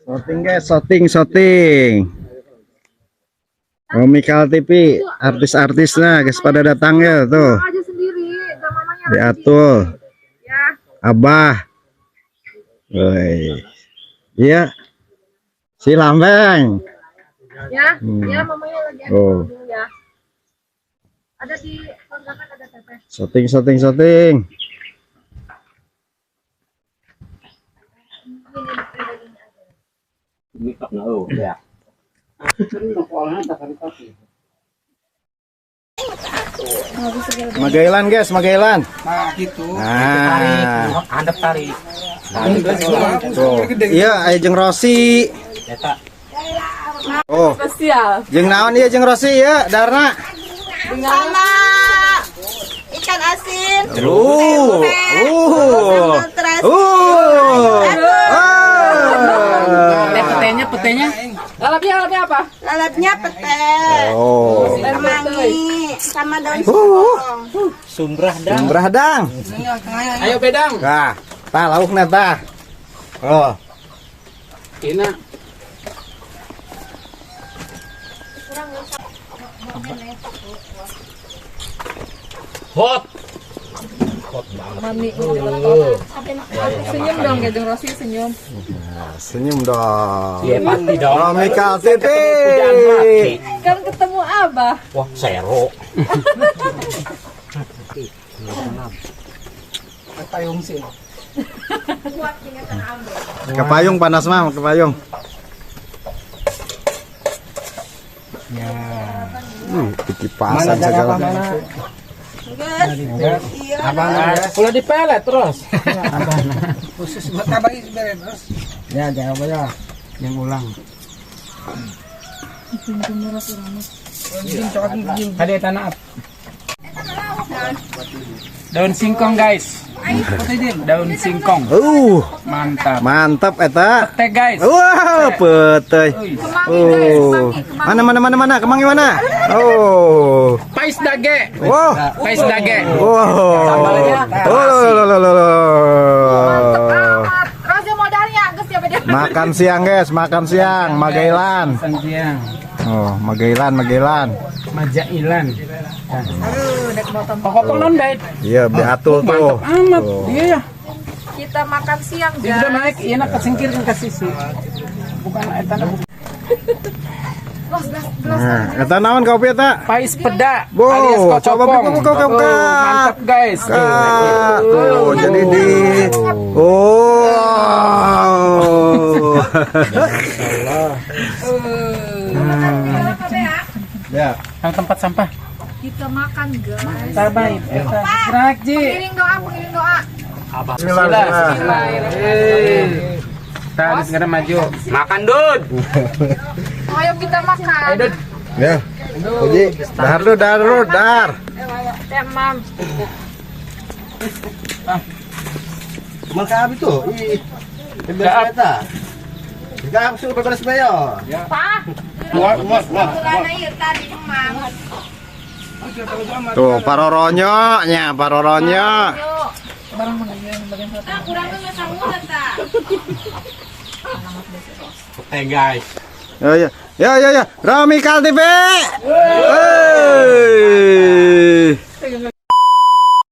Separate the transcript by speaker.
Speaker 1: Shooting guys, shooting, shooting. Romikal TV, artis-artis nah, guys pada datang ya tuh.
Speaker 2: Aja sendiri, gak mamanya
Speaker 1: Di Atul,
Speaker 2: ya.
Speaker 1: Abah. Woi. Iya. Si Lambeng.
Speaker 2: Ya, ya mamanya lagi ada
Speaker 1: Oh.
Speaker 2: dulu ya. Ada di kontrakan ada teteh.
Speaker 1: Shooting, shooting, shooting.
Speaker 3: Ya.
Speaker 1: Magailan guys, Magailan.
Speaker 4: Nah, gitu.
Speaker 1: Nah,
Speaker 3: Handap tarik.
Speaker 1: tuh. Iya, aya jeung Rosi.
Speaker 3: Eta.
Speaker 1: Oh,
Speaker 2: Spesial.
Speaker 1: jeung naon ieu jeung Rosi ya, Darna?
Speaker 5: Sama ikan asin. Terasi.
Speaker 1: Ah.
Speaker 3: Petenya, petenya.
Speaker 2: Lalapnya lalapnya apa?
Speaker 5: Lalapnya pete.
Speaker 1: Oh.
Speaker 5: Kemangi sama daun singkong.
Speaker 3: Sumbrah dang.
Speaker 1: Sumbrah dang.
Speaker 3: Ayo bedang.
Speaker 1: Tah, tah laukna tah. Oh,
Speaker 3: Ina. Hot. Hot banget.
Speaker 2: Senyum dong, Gajeng Rosi senyum.
Speaker 1: Nah, senyum dong.
Speaker 3: Iya pasti dong.
Speaker 1: Romikal TV.
Speaker 3: Pujaan hati.
Speaker 2: Kan ketemu Abah.
Speaker 3: Wah, sero.
Speaker 4: Payung sih.
Speaker 1: Kepayung panas mah, kepayung. Ya. Kipasan segala.
Speaker 5: Iya.
Speaker 3: Ulah dipelet terus.
Speaker 4: Khusus buat abang ini sebenarnya terus.
Speaker 1: Ya, jangan apa ya.
Speaker 4: Yang ulang.
Speaker 3: Tadi tanah. Daun singkong guys. Daun singkong. Mantap.
Speaker 1: Mantap eta.
Speaker 3: Pete guys.
Speaker 1: Wah, petai. Oh. Mana mana mana mana? Kemangi mana? Oh.
Speaker 3: Pais dage.
Speaker 1: Wow.
Speaker 3: Pais dage.
Speaker 1: Wow. Oh, lo, lo, lo, lo, lo.
Speaker 2: Amat. Rosi modalnya, Agus siapa dia?
Speaker 1: Makan siang guys, makan siang, Magailan.
Speaker 3: Siang.
Speaker 1: Oh, Magailan, Magailan.
Speaker 3: Majailan. Pokok non baik.
Speaker 1: Iya, beatul tuh.
Speaker 3: Mantap amat. Iya ya.
Speaker 2: Kita makan siang,
Speaker 3: Itu udah
Speaker 2: guys.
Speaker 3: naik, iya nak kesingkir ke sisi. Bukan eta na.
Speaker 1: Nah, eta naon kopi eta?
Speaker 3: Pais peda
Speaker 1: Wow,
Speaker 3: alias
Speaker 1: coba
Speaker 3: kocopong.
Speaker 1: buka, buka, buka, buka.
Speaker 3: Oh, mantap guys.
Speaker 1: Kak, tuh jadi di Oh. Ya.
Speaker 3: Yang tempat sampah.
Speaker 2: Kita makan, guys.
Speaker 3: Tabai eta. Gerak Ji.
Speaker 2: Pengiring doa, pengiring doa.
Speaker 1: Bismillah.
Speaker 3: Bismillah. Tadi sekarang maju. Makan Dud.
Speaker 2: Ayo kita makan.
Speaker 3: Ayo Dud.
Speaker 1: Ya. Uji, dahar dulu, dahar dulu, dahar.
Speaker 2: Temam.
Speaker 1: Makan itu. Ih.
Speaker 3: Siap.
Speaker 1: Kita suruh beres bayo.
Speaker 2: Pak,
Speaker 5: Bulan air tadi emang.
Speaker 1: Tuh, paroronyo nya, paroronyo.
Speaker 2: yuk.
Speaker 5: Nah, kurang tuh sangu tak.
Speaker 3: Eh guys.
Speaker 1: Ya ya ya ya ya. Romikal TV. Woi.